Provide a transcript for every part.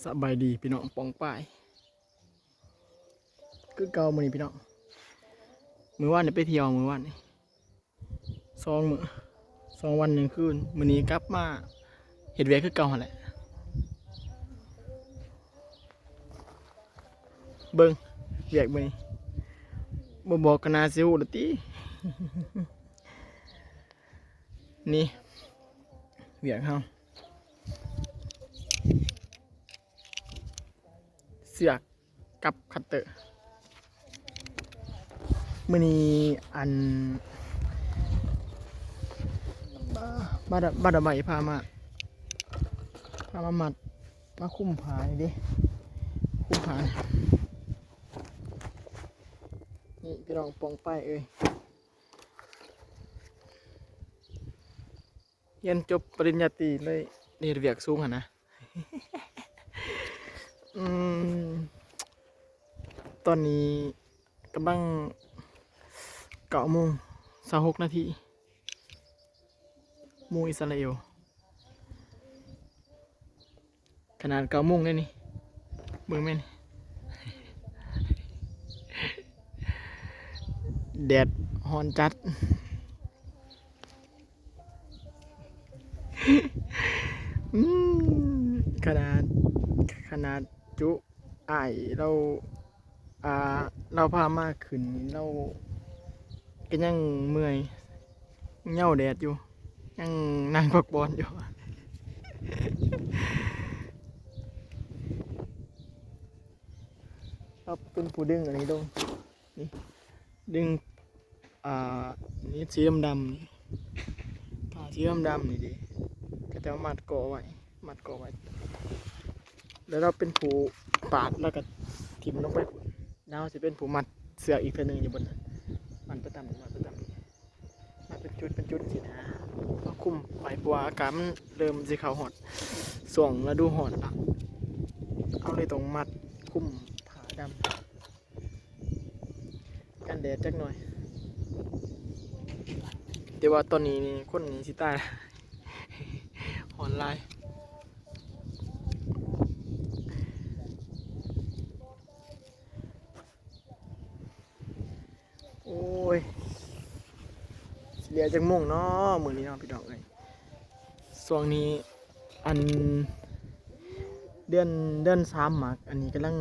ສະບາຍດີພີ່ນ້ອງປ້ອງປາຍ ຄືເກົ່າມື້ນີ້ພີ່ນ້ອງ. ມື້ວານນີ້ໄປທ່ຽວ ມື້ວານນີ້ສອງມື້ ສອງວັນໜຶ່ງຄືນ. ມື້ນີ້ກັບມາເຮັດວຽກຄືເກົ່າຫັ້ນແຫຼະ. ເບິ່ງວຽກມື້ນີ້ ບໍ່ບອກກໍໜ້າຊິຮູ້ແລ້ວຕິ. ນີ້ວຽກເຮົາ ເຊືອກກັບຄັດເຕີ. ມື້ນີ້ອັນ ບາດ ບາດດອກໄມ້ພາມາ ພາມາມັດ ມາຄຸມຜ້ານີ້ເດ້ ຄຸມຜ້ານີ້. ນີ້ພີ່ນ້ອງປ້ອງປາຍເອີຍ ຮຽນຈົບປະລິນຍາຕີເລີຍ ໄດ້ເຮັດວຽກສູງຫັ້ນນະ. ອືມ ຕອນນີ້ກຳລັງເກົ້າໂມງຊາວຫົກນາທີ ໂມງອິດສະຣາເອວ. ຂະໜາດເກົ້າໂມງເດ້ນີ້ ເບິ່ງແມ່ນ ແດດຮ້ອນຈັດ. ອືມ ຂະໜາດ ຂະໜາດຈຸ ອ້າຍລາວ ອ່າ ລາວພາມາຂຶ້ນນີ້ ລາວກໍຍັງເມື່ອຍ ເຫງົາແດດຢູ່ ຍັງນັ່ງພັກຜ່ອນຢູ່. ລາວເປັນຜູ້ດຶງອັນນີ້ລົງ ນີ້ ດຶງ ອ່າ ນີ້ສີດຳໆ ນີ້ ຜ້າສີດຳໆ ນີ້ເດ້ ເຂົາເຈົ້າມັດເກາະໄວ້ ມັດເກາະໄວ້ ແລ້ວລາວເປັນຜູ້ປາດ ແລ້ວກໍຖິ້ມລົງໄປພຸ້ນ. ລາວຊິເປັນຜູ້ມັດເຊືອກອີກເທື່ອໜຶ່ງຢູ່ບົ້ນ ມັດໄປຕາມ ມັດໄປຕາມ ມັດເປັນຈຸດເປັນຈຸດຊີ້ນະ ມາຄຸມໄວ້ ເພາະວ່າອາກາດມັນເລີ່ມຊິເຂົ້າຮອດຊ່ວງລະດູຮ້ອນລະ ເຮົາເລີຍຕ້ອງມັດຄຸມຜ້າດຳ ກັນແດດຈັກໜ່ອຍ. ແຕ່ວ່າຕອນນີ້ນີ້ຄົນນີ້ຊິຕາຍ ຮ້ອນຫຼາຍ. ໂອ້ຍ ຊິເຫຼືອຈັກໂມງເນາະມື້ນີ້ເນາະພີ່ນ້ອງເອີຍ. ຊ່ວງນີ້ອັນ ເດືອນ ເດືອນສາມໝາກ ອັນນີ້ກຳລັງ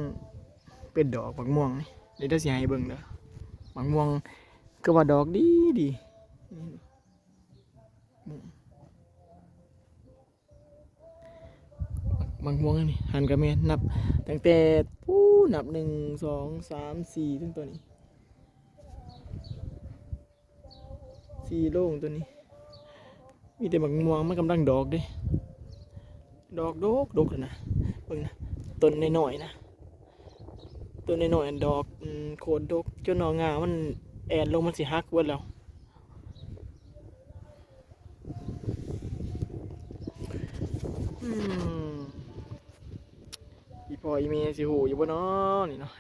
ເປັນດອກໝາກມ່ວງນີ້ ດຽວ ດຽວຊິໃຫ້ເບິ່ງເດີ ໝາກມ່ວງ ຄືວ່າດອກດີດີ. ໝາກມ່ວງນີ້ ຫັ້ນກໍແມ່ນ ນັບຕັ້ງແຕ່ ປູ້ ນັບ ໜຶ່ງ ສອງ ສາມ ສີ່ ເຖິງຕົວນີ້ ສີ່ໂລງຕົວນີ້ ມີແຕ່ໝາກມ່ວງ ມັນກຳລັງດອກເດ້ ດອກດົກໆ ນະ ເບິ່ງນະ ຕົ້ນນ້ອຍໆ ນະ ຕົ້ນນ້ອຍໆ ດອກ ອືມ ໂຄດດົກ ຈົນເອົາງ່າມັນແອນລົງ ມັນຊິຫັກເບິດແລ້ວ. ອືມ ອີ່ພໍ່ອີ່ແມ່ຊິຮູ້ຢູ່ບໍ່ນໍນີ້ເນາະ?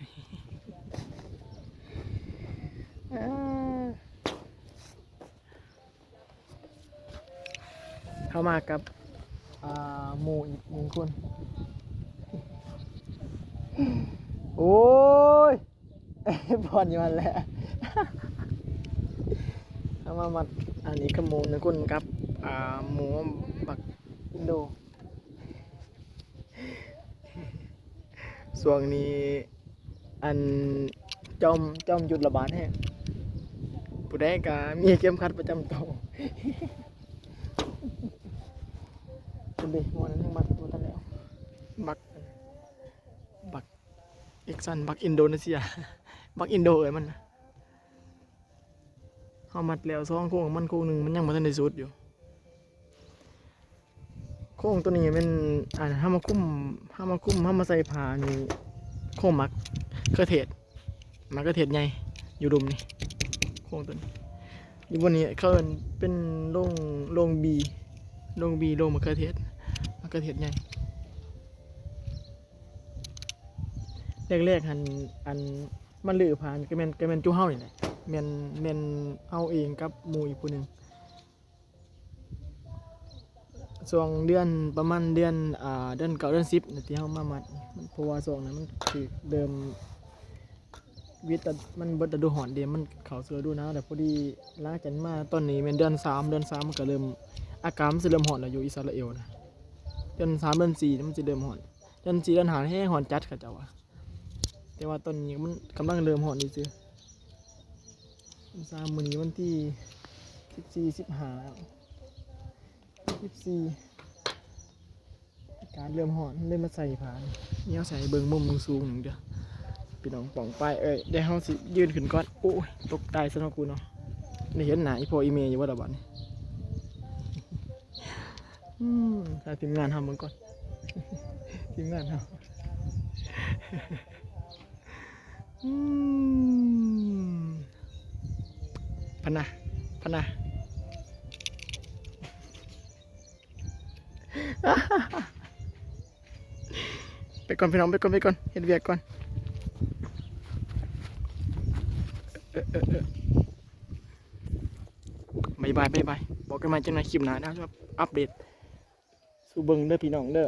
ເຂົ້າມາກັບ ອ່າ ໝູ່ອີກໜຶ່ງຄົນ ໂອ້ຍ ບ່ອນຢູ່ຫັ້ນແຫຼະ ເຮົາມາມັດ ອັນນີ້ຄືໝູ່ໜຶ່ງຄົນກັບ ອ່າ ໝູ່ບັກອິນໂດ. ຊ່ວງນີ້ ອັນ ຈອມ ຈອມຢຸດລະບາດແຮງ ຜູ້ໃດກໍມີເຂັມຂັດປະຈຳໂຕ ເປັນເດ ໝໍນັ້ນຍັງມັດບໍ່ທັນແລ້ວ ບັກ ບັກ ເອັກຊັນ ບັກອິນໂດເນເຊຍ ບັກອິນໂດເອີຍມັນນະ. ເຮົາມັດແລ້ວສອງໂຄງ ມັນໂຄງໜຶ່ງມັນຍັງບໍ່ທັນໄດ້ສຸດຢູ່. ໂຄງຕົວນີ້ແມ່ນ ອັນ ເຮົາມາຄຸມ ເຮົາມາຄຸມ ເຮົາມາໃສ່ຜ້ານີ້ ໂຄງໝາກເຂືອເທດ ໝາກເຂືອເທດໃຫຍ່ຢູ່ລຸ່ມນີ້ ໂຄງຕົວນີ້ ຢູ່ບ່ອນນີ້ເຂົາເອີ້ນເປັນໂລງ ໂລງບີ ໂລງບີ ໂລງໝາກເຂືອເທດ ໝາກເຂືອເທດໃຫຍ່. ແລກໆຫັ້ນ ອັນ ມັນລື້ຜ່ານ ກໍແມ່ນ ກໍແມ່ນຈຸເຮົານີ້ແຫຼະ ແມ່ນ ແມ່ນເຮົາເອງກັບໝູ່ອີກຜູ້ໜຶ່ງ ຊ່ວງເດືອນ ປະມານເດືອນ ອ່າ ເດືອນເກົ້າ ເດືອນສິບນີ້ ທີ່ເຮົາມາມັດ ເພາະວ່າຊ່ວງນັ້ນມັນຖືກເລີ່ມ ວິດ ມັນເບິດລະດູຮ້ອນເດ້ ມັນເຂົ້າສູ່ລະດູໜາວແລ້ວ. ພໍດີຫຼັງຈາກນັ້ນມາ ຕອນນີ້ແມ່ນເດືອນສາມ ເດືອນສາມມັນກໍເລີ່ມ ອາກາດມັນຊິເລີ່ມຮ້ອນແລ້ວ ຢູ່ອິດສະຣາເອວນະ. ເດືອນສາມ ເດືອນສີ່ມັນຊິເລີ່ມຮ້ອນ ເດືອນສີ່ ເດືອນຫ້າແຮງຮ້ອນຈັດ ເຂົາເຈົ້າວ່າ. ແຕ່ວ່າຕອນນີ້ມັນກຳລັງເລີ່ມຮ້ອນຊື່ໆ. ສາມ ມື້ນີ້ວັນທີສິບສີ່ ສິບຫ້າແລ້ວ ສິບສີ່ ອາກາດເລີ່ມຮ້ອນ ເລີຍມາໃສ່ຜ້າ ແນວໃສ່ເບິ່ງມຸມເບິ່ງສູງໜຶ່ງເດີ້ ພີ່ນ້ອງປ້ອງປາຍເອີຍ. ດຽວເຮົາຊິຢືນຂຶ້ນກ່ອນ. ໂອ້ຍ ຕົກຕາຍຊະເນາະກູເນາະ. ໄດ້ເຫັນໜ້າອີ່ພໍ່ອີ່ແມ່ຢູ່ບໍ່ລະບາດນີ້? ອືມ ຖ້າທີມງານເຮົາເບິ່ງກ່ອນ ທີມງານເຮົາ ອືມ ພະນະ ພະນະ. ໄປກ່ອນພີ່ນ້ອງ ໄປກ່ອນ ໄປກ່ອນ ເຮັດວຽກກ່ອນ. ເອີ ເອີ ເອີ ບາຍບາຍ ບາຍບາຍ. ພໍ້ກັນໃໝ່ຈັກໜ່ອຍຄລິບໜ້ານະ ອັບເດດສູ່ເບິ່ງເດີ້ພີ່ນ້ອງເດີ້.